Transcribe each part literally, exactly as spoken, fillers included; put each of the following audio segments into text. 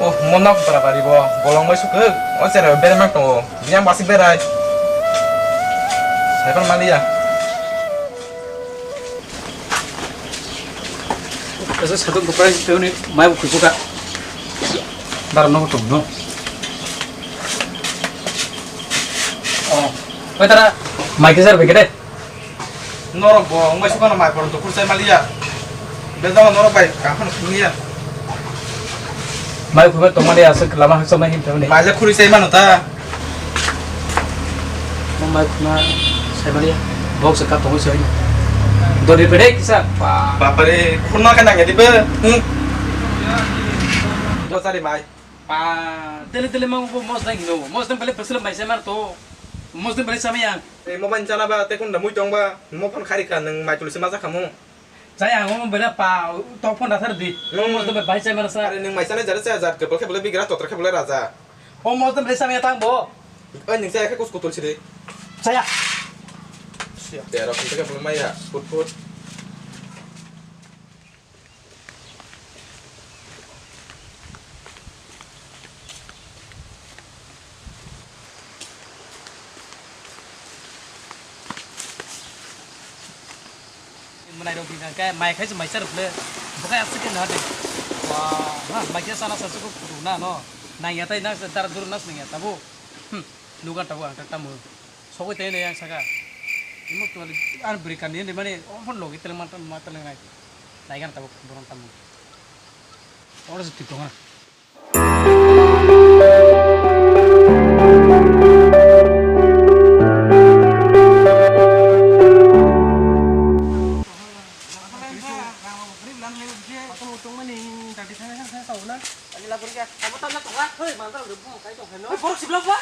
Oh, mo nok bera bari bo, bolong bai sukuk, o chera bere mak tongo, biyang basi berai. Saipan maliya. Asa satung bukai teuni mai bu kusuka. Dar no tung no. Oh, oi tara mai kejar begede. Norok bo wngbai se phano mai poronto khurchai maliya. Bejama norok bai kaham phano phunukya. Mai khurma tongmani aswk lama hakchangma hin thangni. Mai le khuri sai mano ta. Mo mai khurma sai maliya. Bok se ka tongwi sai. Dori pede kisa. Bapare khurma ka nangya dibe. Hmm. Do sari mai. Pa, dele dele mo mos dang no. Mos dang bele besle mai sai mar to. Mos dang bele samya. Ei, mo bai chana ba, tei kunda mui tong ba, mo phone khari kha, nwng mai tuli se ma jakha mo. Chaya, ang omo bela pa, tok phone dathar di. Hmm. Omo to bai chai mara sa. Are nwng mai chanai jare chaya jat, kebel kebel bigra, totra kebel raja. Omo to bela samya tang bo. Oi, nwng chaya khe kus kutul sidi. Chaya. Siya. Tero khum kebel maya, put put. Mwnai rok bini hwnkhe mai khai se mai charwk le. Bukhai aswk khe naha de. Wah, ha, mai khe sana sa suku kudu na no. Nang ya tai na dar dur nas nang ya tabu. Hmm, nuga tabu ang tak tamu. Sogwi tei nai ang saka. Imo tuwali, ang bwrwi kani hinwi mani, omo phone logi teleng ma, ma teleng nai. Nai gana tabuk, borok tamo. Oro se twi tongo na. Ani labur khe. Abo tamo tonga. Hei, mandal rwbu kai tong khaino. Hei, borok sibla ba?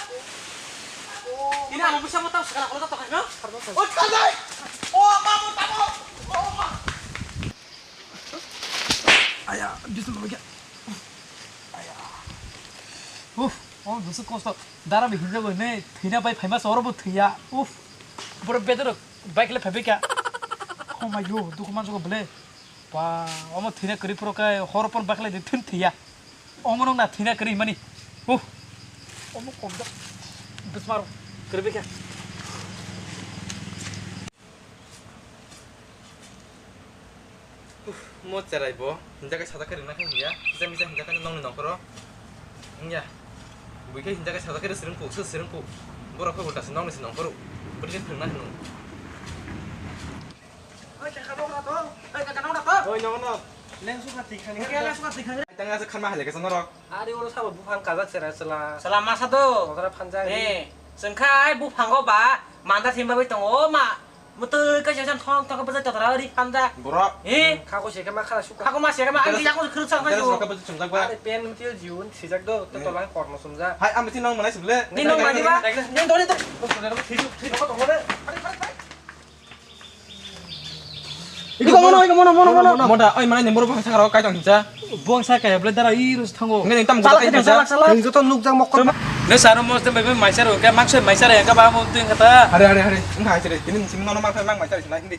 Ini amo bisa mo tamo sekala kola tong khaino. Oi, thanai. O, ma mo tamo. O, ma. Aya, bisa mo kya. Aya. Uf, o dusu kosto. Dara bi hinja bo ne, thina bai phaima soro bo thiya. Uf. Boro bedero bai khle phabi kya. Oh my god, dukhu manjo ko bele. Ba, omo thwina kwrwi phuru khe horo phone bakhlai di thun thwiya. Omo nung na thwina kwrwi mani. Uh. Omo komjak. Bismaro. Kwrwi khe. Uh, mo cherai bo. Hinjak khe sajak khe rwna khe wngya. Kisa misa hinjak khe nongni nongkhoro. Wngya. Bui khe hinjak khe sajak khe rw srwngkuk, sw srwngkuk. Borok khe ulta se nongni se nongkhoro. Bwtwi khe thwngna hwnwi. Oi, kaka, nokra to. Oi, kaka, nokra to. Oi, nogo no. Leng suka tikhani. Oke, leng suka tikhani. Tang asa khanma hale kasa norok. Ari oro sabo buphang kajak sera sela. Sela masa do. Nokra phanjak. Eh, sengkha ai buphango ba manda thimba bai tongo ma. Mutui kaisa san thong thong bajak totra ri phanja. Borok. Eh? Khako se kama khara suka. Khako ma se kama ang yakung khuruk sang. Dere suka bajak chungjak ba. Are pen mutil jiun sijak do. To tolang kormo sumjak. Hai, ang mithing nong manai sibole. Ni nong mani ba? Ni dori to. Iko mono, iko mono, mono, mono. Moda, oi, mane, ni moro bangsa karo, kai tong hinsa. Bangsa kaya, ble dara, i rus thango. Nge, tam chala, chala, chala. Nge joto nuk jang mokol. Ne saro mos de, bai, bai, maisar, oke, maksud maisar, ya, ka ba, mo, tu, kata. Hari, hari, hari. Enggak, hari. Ini, sing, nono, maksud, mang, maisar, sih, nah, hindi.